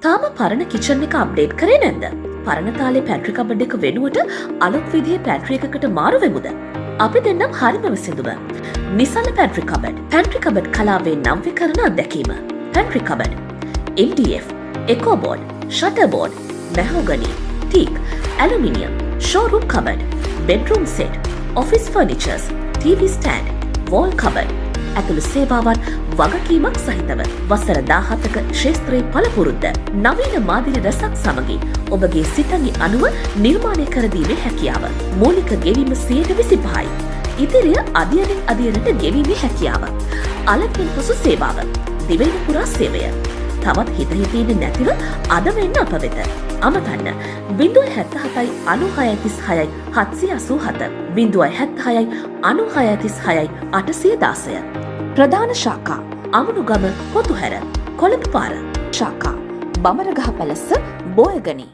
තාම පරණ කිචන් එක අප්ඩේට් කරේ නැද්ද? පරණ තාලේ පැන්ට්‍රි කබඩ් එක වෙනුවට අලුත් විදිහේ පැන්ට්‍රි එකකට මාරු වෙමුද? අපි දෙන්නම් හරිම විසඳුම. නිසල පැන්ට්‍රි කබඩ්. පැන්ට්‍රි කබඩ් කලාවේ නවීකරණ අත්දැකීම. Pantry cupboard. MDF, eco board, shutter board, mahogany, teak, aluminium, showroom cupboard, bedroom set, office furnitures, TV stand, wall cupboard ඇතුළු සේවාවන් වගකීමක් සහිතව වසර 17ක ක්ෂේත්‍රයේ පළපුරුද්ද නවීන මාදිලි රැසක් සමගින් ඔබගේ සිතැඟි අනුව නිර්මාණය කර දීමේ හැකියාව. මූලික ගෙවීම 25%යි. ඉතිරිය අදියරින් අදියරට ගෙවීමේ හැකියාව. අලෙවියෙන් පසු සේවාව. දිවයින පුරා සේවය. තවත් හිත හිත ඉන්නේ නැතිව අදම එන්න අප වෙත. අමතන්න 077 96 36 787, 076 96 36 816. ප්‍රධාන ශාඛා අමුණුගම, පොතුහැර, කොළඹ පාර. ශාඛා බමරගහ පැලස්ස, බෝයගනි.